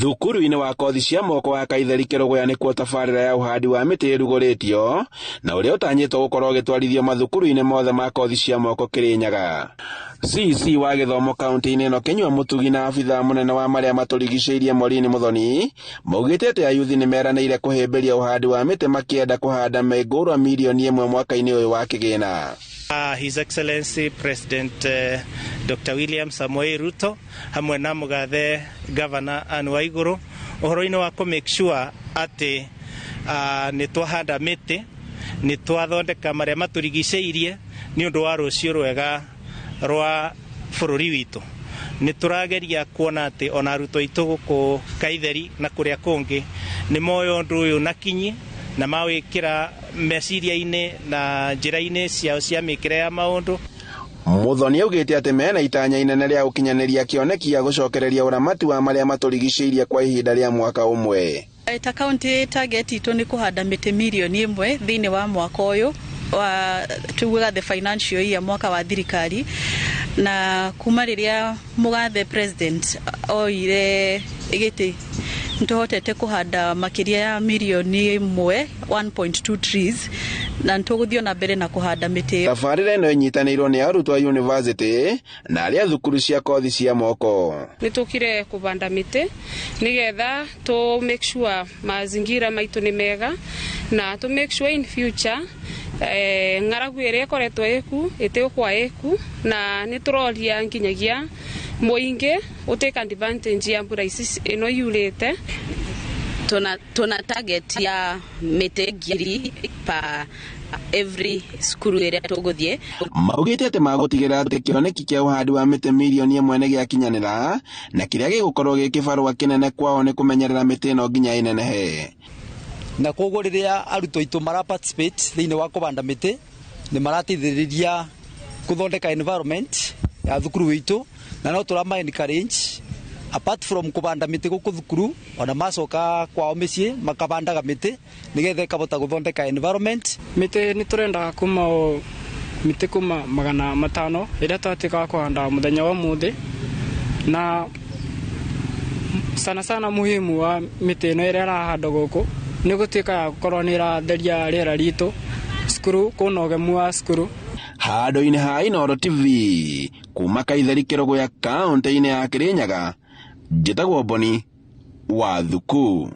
Thukuru-inĩ wa kothi cia moko wa Kaitheri Kĩrũgũya nĩkuo tabarĩra ya ũhandi wa mĩtĩ ĩrugũrĩtio na ũrĩa ũtanyĩtwo gũkorwo ũgĩtwarithio mathukuru-inĩ mothe ma kothi cia moko Kĩrĩnyaga. CEC wa gĩthomo kaunti-inĩ ĩno Kĩnyua Mũtugi na abithaa mũnene wa marĩa matũrigicĩirie Maureen Muthoni maugĩte atĩ ayuthi nĩ meranĩire kũhĩmbĩria ũhandi wa mĩtĩ makĩenda kũhanda mĩngũrwa mirioni 1 mwaka-inĩ ũyũ wa kĩgĩna. His Excellency President Dr. William Samoei Ruto hamwe na mũgathe Governor Anne Waiguru ũhoro-inĩ wa kũ make sure atĩ nĩ twahanda mĩtĩ, nĩ twathondeka marĩa matũrigicĩirie nĩ ũndũ wa rũciũ rwega rwa bũrũri witũ. Nĩ tũrageria kuona atĩ ona arutwo aitũ gũkũ Kaitheri na kũrĩa kũngĩ nĩ moĩ ũndũ ũyũ na kinyi na mawĩkĩra meciria-inĩ na njĩra-inĩ ciao cia mĩkĩre ya maũndũ. Muthoni augĩte atĩ mena itanya inene rĩa gũkinyanĩria kĩoneki gĩa gũcokereria ũramati wa marĩa matũrigicĩirie kwa ihinda rĩa mwaka ũmwe. Ta kaunti target itũ nĩ kũhanda mĩtĩ mirioni 1 thĩinĩ wa mwaka ũyũ wa tugaga the financial year, mwaka wa thirikari, na kuma rĩrĩa mũgathe president oire gĩtĩ nĩtũhotete kũhanda makĩria ya mirioni 1, 1.2 trees, na nĩtũgũthiĩ na mbere na kũhanda mĩtĩ. Tabarĩra ĩno ĩnyitanĩirwo nĩ arutwo a university na arĩa thukuru cia kothi cia moko. Nĩ tũkire kũbanda mĩtĩ nĩgetha tũ make sure mazingira maitũ nĩ mega na tũ make sure in future ng'aragu ĩrĩa ĩkoretwo ĩku ĩtĩgũkwa ĩku, na nĩ tũroria nginyagia mũingĩ ũtake advantage ya mbura ici ĩno yurĩte. Tuna target ya mĩtĩ 1,000 per every cukuru ĩrĩa tũgũthiĩ. Maugĩte atĩ magũtigĩrĩra atĩ kĩoneki kĩa ũhandi wa mĩtĩ mirioni 1 nĩ gĩakinyanĩra, na kĩrĩa gĩgũkorwo gĩ kĩbarũa kĩnene kwao nĩ kũmenyerera mĩtĩ ĩno nginya ĩnenehe. Na koguo rĩrĩa arutwo aitũ mara participate thĩinĩ wa kũbanda mĩtĩ nĩ marateithĩrĩria gũthondeka environment ya thukuru witũ, na no tũrama encourage apart from kũbanda mĩtĩ gũkũ thukuru, ona macoka kwao mĩciĩ makabandaga mĩtĩ nĩgetha ĩkahota gũthondeka environment. Mĩtĩ nĩ tũrendaga kuma o mĩtĩ kuma 500 ĩrĩa twatuĩka wa kũhanda mũthenya wa ũmũthĩ, na sana sana muhimu wa mĩtĩ ĩno ĩrĩa ĩrahandwo gũkũ nĩ gũtuĩka ya gũkorwo nĩ ĩratheria rĩera ritũ cukuru, kwĩna ũgemu wa cukuru. Handũ-inĩ ha Inooro TV kuma Kaitheri Kĩrũgũya kaunti-inĩ ya Kĩrĩnyaga, njĩtagwo Boni wa Thuku.